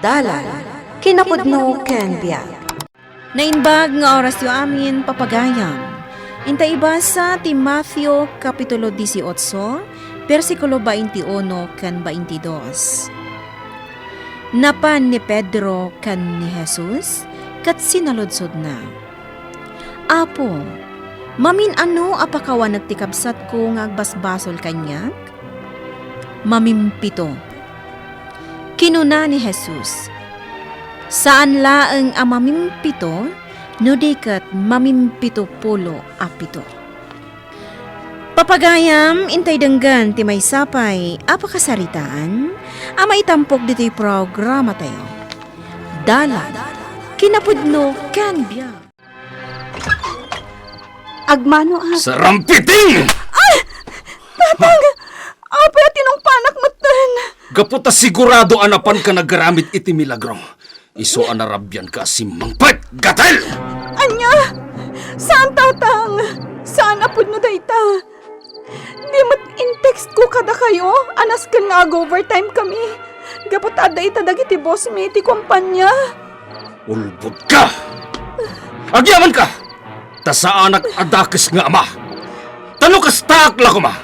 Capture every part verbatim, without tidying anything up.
Dalan, kinapudno ken biag. Naimbag nga orasyo amin, papagayam. Inta ibasa ti Mateo, Kapitulo dieciocho, bersikulo veintiuno ken veintidos. Napan ni Pedro ken ni Jesus, ket sinaludsodna, "Apo, mamin-ano a pakawanek ti kabsatko nga agbasbasol kaniak?" "Mamimpito." Kinuna ni Jesus, "Saan laeng a mamimpito, no di ket mamimpito pulo a pito." Papagayam, intay denggen ti maysa pay a pakasaritaan a maitampok ditoy programatayo. Dalan, kinapudno ken biag. Agmano a. Sarampiting! Ay! Tatang! Apay a tinungpanak metten? Gapu ta sigurado a napanka nagaramid iti milagro, isu a narabianka a simmangpet, gatel! Ania? Saan, Tatang! Saan a pudno dayta! Di met in-textko kadakayo a nasken nga ag-overtime kami gapu ta adda ita dagiti boss mi iti kompania. Ulbodka! Agyamankam! Ta saanak a dakes nga ama. Ta no kastaak la koma,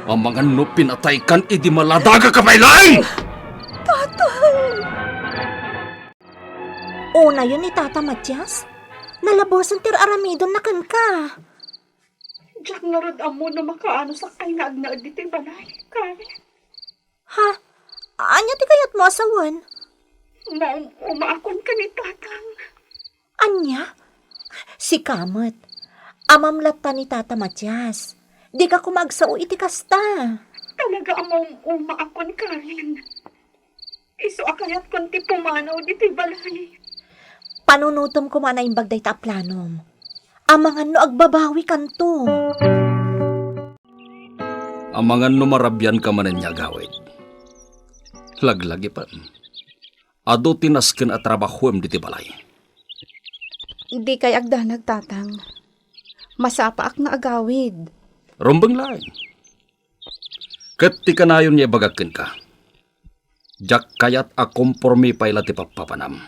amangan no pinataykan idi maladagaka pay laeng! Tatang! Unayen ni Tata Matias? Nalabosen ti ar-aramidonna kenka. Diak ngarud ammo no makaano sakay nga agnaed ditoy balay, Karen. Ha? Ania ti kayatmo a sawen? Maum-umaakon ken ni Tatang. Ania? Sika met. Amam latta ni Tata Matias. Dika koma agsao iti kasta. Talaga a maum-umaakon, Karen. Isu a kayatkon ti pumanaw ditoy balay. Panunotem koma a naimbag dayta a planom. Amangan no agbabawikanto. Amangan no marabianka manen nga agawid. Laglagipem. Adu ti nasken a trabahoem ditoy balay. Dikay agdanag, Tatang. Masapaak nga agawid. Rumbeng laeng. Ket ti kanayon nga ibagak kenka, diak kayat a komporme pay la ti pappapanam.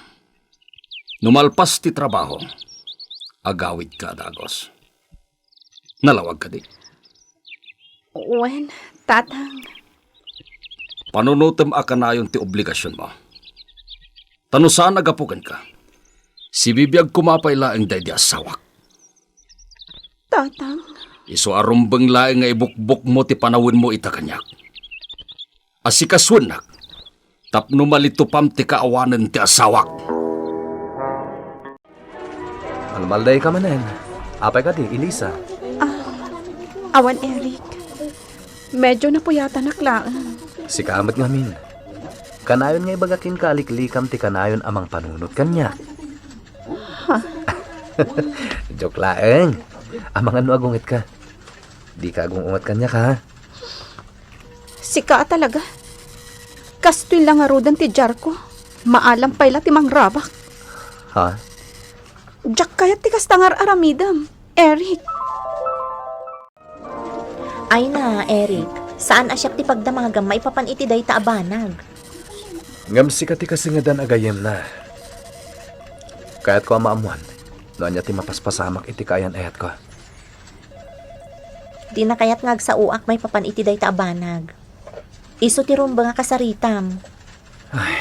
No malpas ti trabaho, agawidka a dagus. Nalawag kadi? Wen, Tatang. Panunotem a kanayon ti obligasionmo. Ta no saan a gapu kenka, sibibiag koma pay laeng daydi asawak. Tatang. Isu a rumbeng laeng nga ibukbokmo ti panawenmo ita kaniak. Asikasoennak tapno malitupam ti kaawanen ti asawak. Malmaldayka manen. Apay kadi, Elisa? Ah, awan, Eric. Medyo napuyatanak laeng. Sika met ngamin. Kanayon nga ibaga kenka a liklikam ti kanayon a mangpanunot kaniak. Ha? Joke laeng. Amangan no agungetka. Dika agung-unget kaniak, ha? Sika a talaga. Kastoy la ngaruden ti diarko. Maalam pay la ti mangrabak. Ha? Diak kayat ti kasta nga ar-aramidem, Eric. Ay na, Eric. Saan a siak ti pagdamagam maipapan iti dayta a banag. Ngem sika ti kasingedan a gayyemna. Kayatko a maammuan no ania ti mapaspasamak iti kaayan-ayatko. Dina kayat nga agsaoak maipapan iti dayta a banag. Isu ti rumbeng a kasaritam. Ay.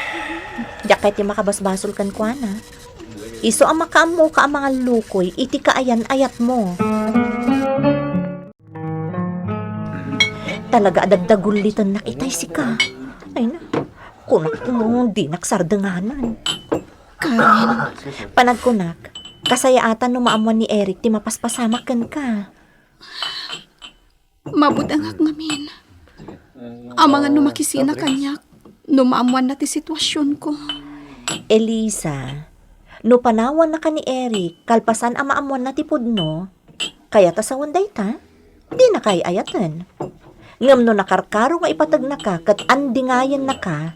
Diak kayat ti makabasbasol kenkuana. Isu a makaammoka a mangallukoy iti kaayan-ayatmo. Talaga a dagdagullitennak itay sika. Ay na, kunak no dinak sardenganan. Karen. Panagkunak, kasayaatan no maammuan ni Eric ti mapaspasamak kenka. Mabutengak ngamin. Amangan no makisina kaniak no maammuanna ti situasionko. Elisa, no panawannaka ni Eric kalpasan a maammuanna ti pudno, kayat a sawen dayta, dinaka ay-ayaten. Ngem no nakarkaro nga ipategnaka ket andingayennaka,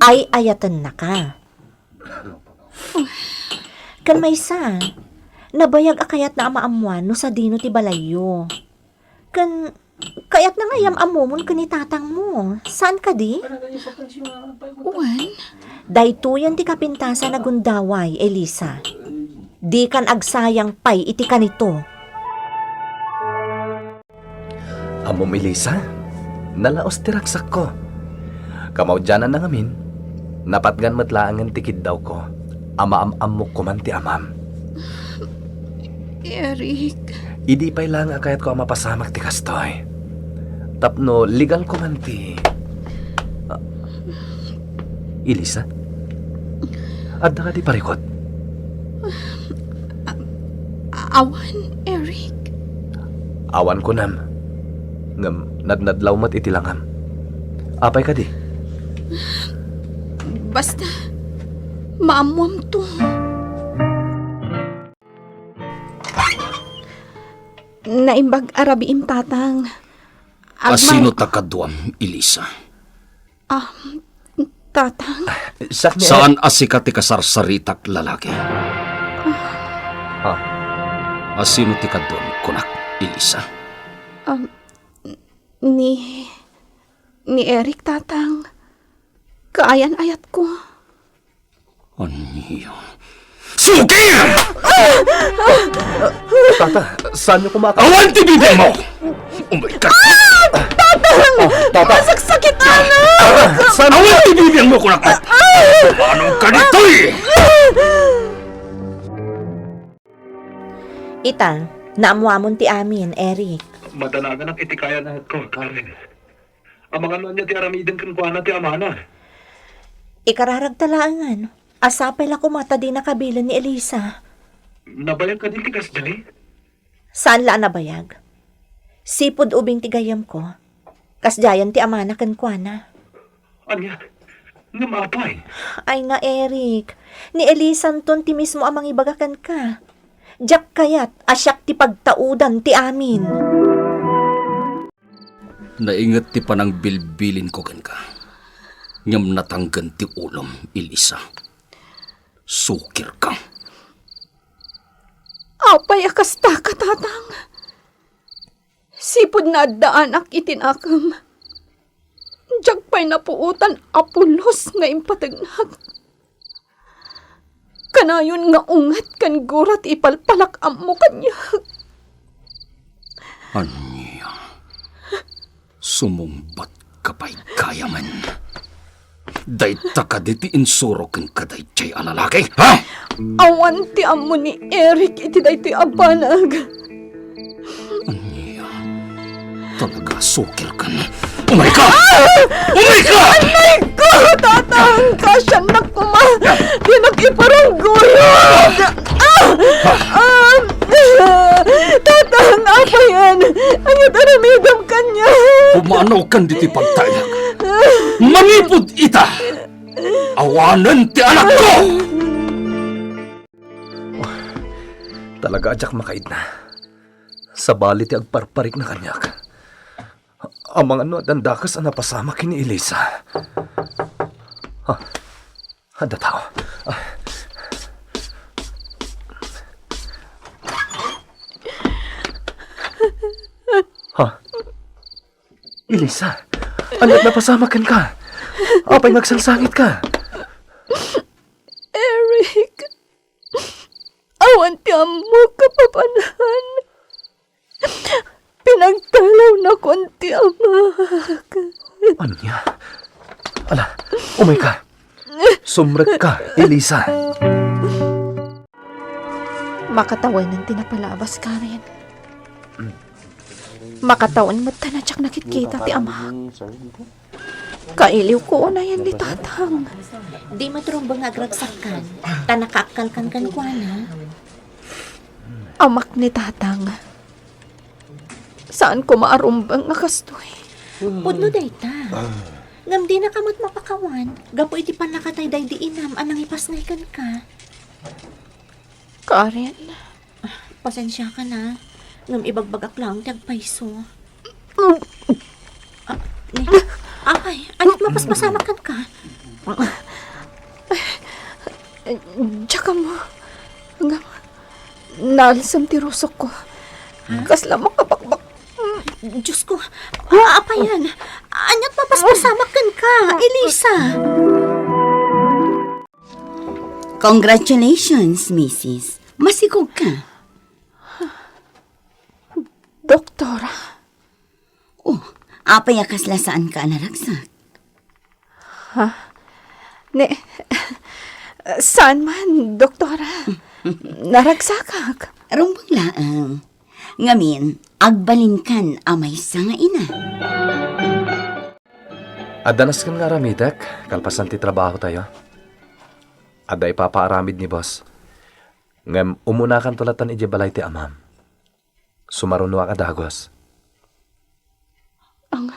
ay-ayatennaka. Ken maysa, nabayag a kayatna a maammuan no sadino ti balayyo. Ken Kayatna nga iyam-ammomon ken ni tatangmo. Saan kadi? Wen? Daytoyen ti kapintasan a gundaway, Elisa. Dikan agsayang pay iti kanito. Ammom, Elisa, nalaos ti ragsakko. Kamaudiananna ngamin, napatgan met laengen ti kiddawko a maam-ammok koman ti amam. Eric. Idi pay la nga kayatko a mapasamak ti kastoy. Tapno legal koman ti, ah, Elisa? Adda kadi parikut? A-, awan, Eric. Awan kunam. Ngem nadnadlaw met iti langam. Apay kadi? Basta, maammoamto. Naimbag a rabiim, Tatang. Agmay- Asino ta kaduam, Elisa? Ah, Tatang? Siak ni Saan a sika ti kasarsaritak, lalaki? Ah. Asino ti kaduam, kunak, Elisa? Um, ni, ni Eric, Tatang. Kaayan-ayatko. Ania? Sukir! Tata, saanyo koma ak- Awan ti bibiangmo! Umay ka! Tatang! Ah, Tata! Masaksakitan! Tata, saan- Awan ti bibiangmo, kunak! Paano ka ditoy? Ita, naammoamon ti amin, Eric. Madanaganak iti kaayan-ayatko, Karen. Amangan no ania ti aramiden kenkuana ti amana. Ikararagta laengen. Sapay la koma ta dina kabilen ni Elisa. Nabayag kadi ti kasdiay? Saan la a nabayag. Sipud ubing ti gayyemko. Kasdiayen ti amana kenkuana. Ania? Ngem apay? Ay na, Eric. Ni Elisanton ti mismo a mangibaga kenka. Diak kayat a siak ti pagtaudan ti amin. Nainget ti panangbilbilinko kenka, ngem natanggen ti ulom, Elisa. Sukirka. Apay a kastaka, Tatang? Sipud naaddaanak iti nakem, diak pay napuotan a pulos nga impategnak. Kanayon nga unget ken gura ti ipalpalak ammo kaniak. Ania? Sumungbat ka pay gayamen. Dayta kadi ti insuro kenka daydiay a lalaki, ha? Awan ti ammo ni Eric iti daytoy a banag. Ania? Talaga, sukirkan. Umay ka! Umay ka! Anay ko, Tatang! Kasiannak koma! Dinak iparangguyod! Ah! Ah! Tatang, apayen? Ania ti aramidem kaniak? Pumanaw kan ditoy pagtayak. Manipud ita! Awanen ti anakko! Oh, talaga a diak makaidna. Sabali ti agparparikna kaniak. Amangan no addan dakes a napasamak ken ni Elisa. Ha? Adda tao. Ah. Ha? Elisa, ania ti napasamak kenka? Apay nga agsangsangit ka? Eric, awan ti ammok a papanan. Pinagtalawnakon ti amak. Ania? Ala, umay ka. Sumrek ka, Elisa. Makatawen ti napalabas, Karen. Makatawen met ta diak nakitkita ti amak. Kailiwko unayen ni Tatang. Di met rumbeng nga agragsakkan, ta nakaakkalkan kenkuana. Amak ni Tatang. Saan koma a rumbeng nga kastoy. Pudno dayta. Ngem dinaka met mapakawan, gapu iti pannakatay daydi inam a nangipasngay kenka. Karen. Ah, pasensiakan a. Ngem ibagbagak laeng ti agpayso. Ah, ni, apay, ania't mapaspasamak kenka? Diak ammo. Ngem, naalsem ti rusokko. Ha? Kasla makabakbak. Diyos ko, apayan. Ania't mapaspasamak kenka, Elisa? Congratulations, misis. Masikog ka. Doktora. Oh, apay a kasla saan ka a naragsak? Ha? Ne, saan man, doktora. Naragsakak. Rumbeng laeng. Ngamin, agbalinkan a maysa nga ina. Adda nasken nga aramidek, kalpasan ti trabaho tayo. Adda ipapaaramid ni boss. Ngem umunakanto latta idiay balay ti amam. Sumarunoak a dagus. Ang,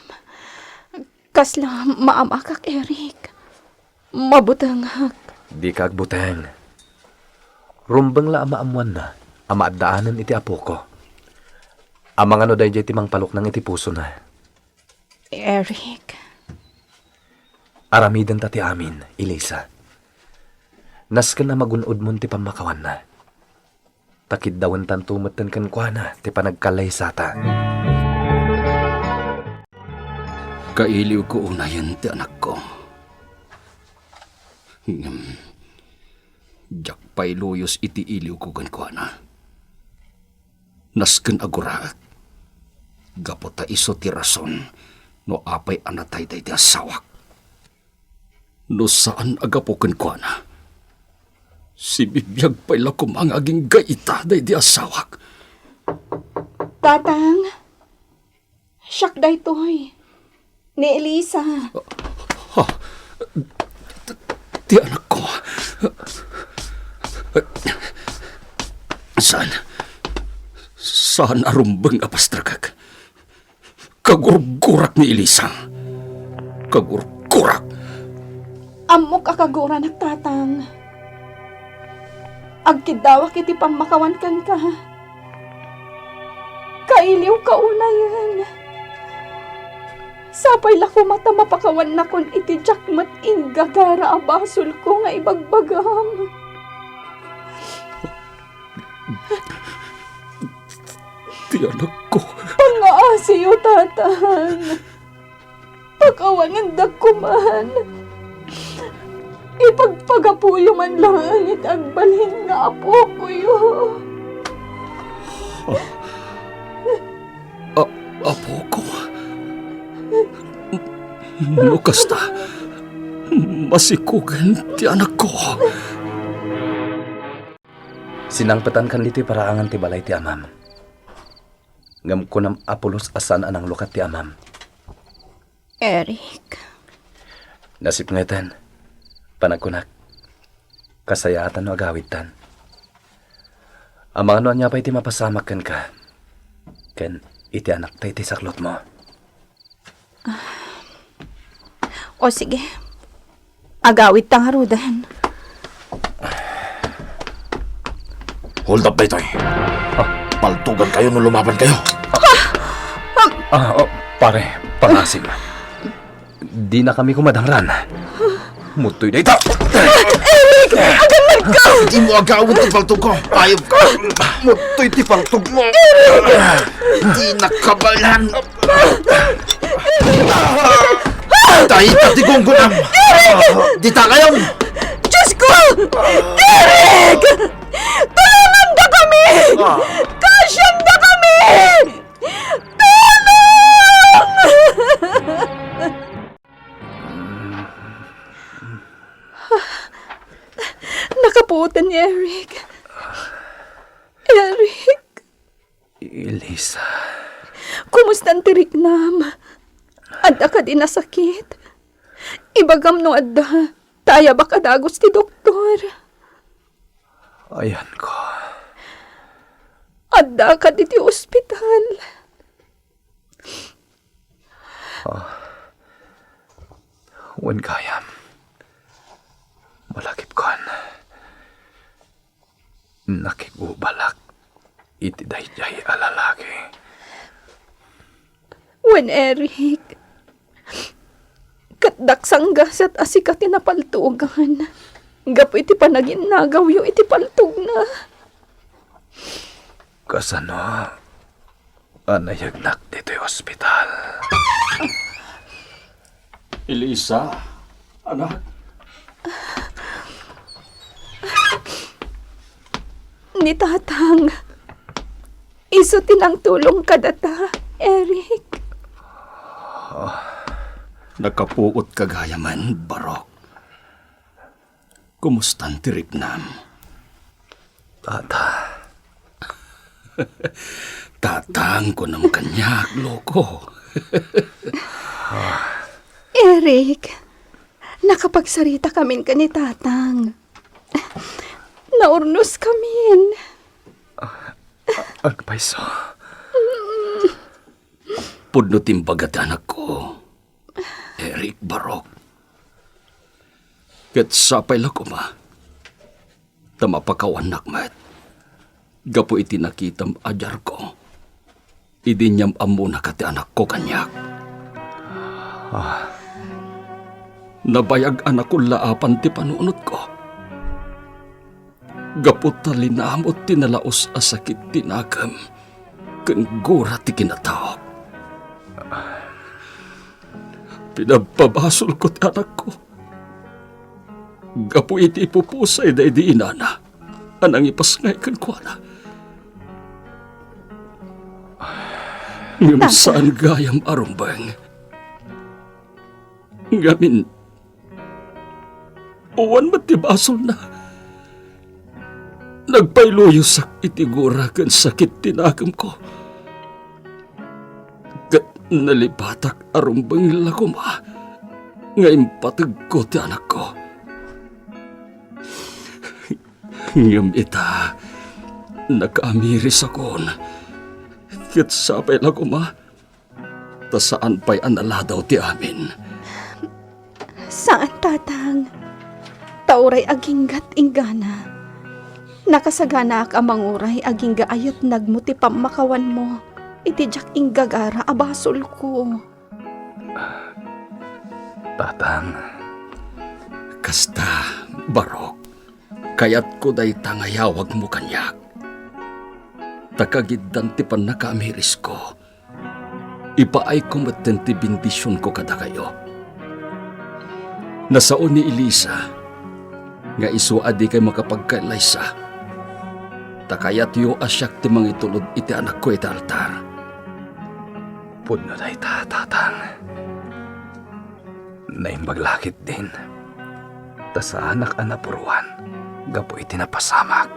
kasla maamakak, Eric. Mabutengak. Dika agbuteng. Rumbeng la a maammoanna a maaddaanen iti apoko. Amangan no daydiay ti mangpaluknang iti pusona. Eric. Aramidenta ti amin, Elisa. Nasken a magun-odmon ti pammakawanna. Ta kiddawentanto metten kenkuana ti panagkallaysata. Kailiwko unayen ti anakko. Ngem, diak pay luyos iti iliwko kenkuana. Nasken a guraek. Gapu ta isu ti rason no apay a natay daydi asawak. No saan a gapu kenkuana, sibibiag pay la koma nga agingga ita daydi asawak. Tatang, siak daytoy. Ni Elisa. Ha? Ti anakko. Saan? Saan a rumbeng a pastrekek? Kagurgurak ni Elisa. Kagurgurak. Ammok a kaguranak, Tatang. Agkiddawak iti pammakawan kenka. Kailiwka unayen. Sapay la koma ta mapakawannakon iti diak met inggagara a basolko nga ibagbagam. Ti anakko. Pangngaasiyo, Tatang. Pakawanendak koman. Ipagpagapuyo man laeng iti agbalin nga apokoyo. A-, apoko? No kasta, masikogen ti anakko. Sinangpetankan ditoy paraangan ti balay ti amam. Ngem kunam a pulos a saan a nanglukat ti amam. Eric. Nasipngeten, panagkunak, kasayaatan no agawidtan. Amangan no ania pay ti mapasamak kenka, ken iti anakta iti saklotmo. O sige. Agawidta ngaruden. Hold up daytoy. Ah. Paltugan kayo no lumaban kayo. Ah, oh, pare, pangasim. Dina kami kumadangran. Mutoy dayta. Eric! Agannad ka! Di mo agawid ti paltog ko. Ayop ka. Mutoy ti paltog mo. Eric! Di nakabalan. Dayta ti gunggunam. Dita kayon. Diyos ko! Eric! Tulungan ka kami! Kasian ka kami! Tulong! Nakapuotan ni Eric. Eric. Elisa. Kumusta ti riknam? Adda kadi nasakit? Ibagam no adda, ta ayabak a dagus ti doktor. Ayanko. Adda kadi ti ospital? Ah. Wen gayam. Malakipkon. Nakigubalak iti daydiay a lalaki. Wen Eric, ket daksanggasat a sika ti napaltugan gapu iti panaginnagawyo iti paltogna. Kasano? A nayegnak ditoy ospital. Elisa, anak. Ni Tatang, isu ti nangtulong kadata, Eric. Nakapuot ka gayamen, Barok. Kumustan ti riknam? Tata. Tatang, kunam kaniak, loko. Eric, nakapagsarita kamin ken ni Tatang. Naurnos kamin. Ano pay isu? Pudno ti imbaga ti anakko, Eric Barok. Ket sapay la koma ta mapakawannak met gapu iti nakitam a diarko idi inyam-ammona ti anakko kaniak. Ah. Nabayag a nakullaapan ti panunotko. Gapu ta linamut ti nalaus a sakit ti nakem ken gura ti kinataok. Pinagpabasolko ti anakko gapu iti ipupusay daydi inana a nangipasngay kenkuana. Ngem Tata. Saan gayam a rumbeng. Ngamin, awan met ti basolna. Nagpailuyosak iti gura ken sakit ti nakemko. Ket nalipatak a rumbeng la koma nga impategko ti anakko. Ngem ita, nakaamirisakon. Ket sapay la koma ta saan pay a naladaw ti amin. Saan, Tatang. Ta uray aginggat inggana. Nakasaganaak a manguray agingga a yatnagmo ti pammakawanmo iti diak inggagara a basolko. Tatang. Kasta, Barok, kayatko dayta nga yawagmo kaniak. Ta kagiddan ti pannakaamirisko, ipaayko metten ti bendisionko kadakayo. Nasao ni Elisa nga isu a dikay makapagkallaysa, ta kayatyo a siak ti mangitulod iti anakko iti altar. Pudno dayta, Tatang. Naimbag la ketdin, ta saanak a napuruan gapu iti napasamak.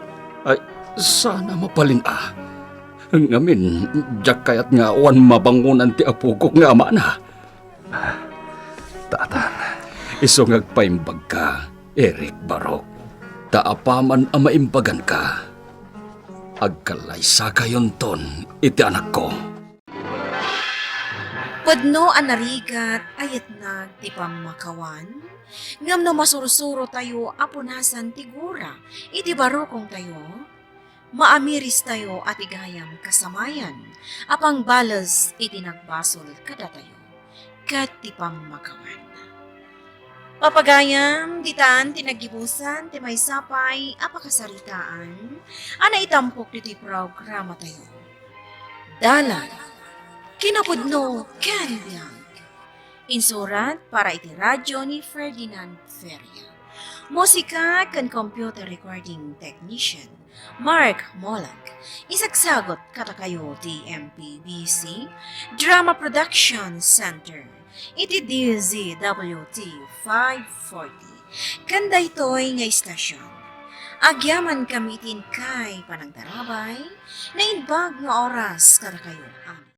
Ay, saan a mabalin a. Ngamin, diak kayat nga awan mabangonan ti apokok nga amana. Tatang. Isu nga agpaimbagka, Eric Barok. Ta apaman a maimbaganka, agkallaysakayonton iti anakko. Pudno a narigat a yatnag ti pammakawan, ngem no masursurotayo a punasan ti gura iti barukongtayo, maamiristayo a ti gayam kasamayan a pangbales iti nagbasol kadatayo ket ti pammakawan. Papagayam, ditan ti naggibusan ti maysa pay a pakasaritaan a naitampok ditoy programatayo. Dalan, kinapudno ken biag. Insurat para iti radyo ni Ferdinand Feria. Musika ken computer recording technician Mark Molak. Isagsagut kadakayo ti M P B C Drama Production Center iti D Z W T five forty. Ken daytoy nga istasyon, agyamankami iti inkay panagdarabay, naimbag nga oras kadakayo amin.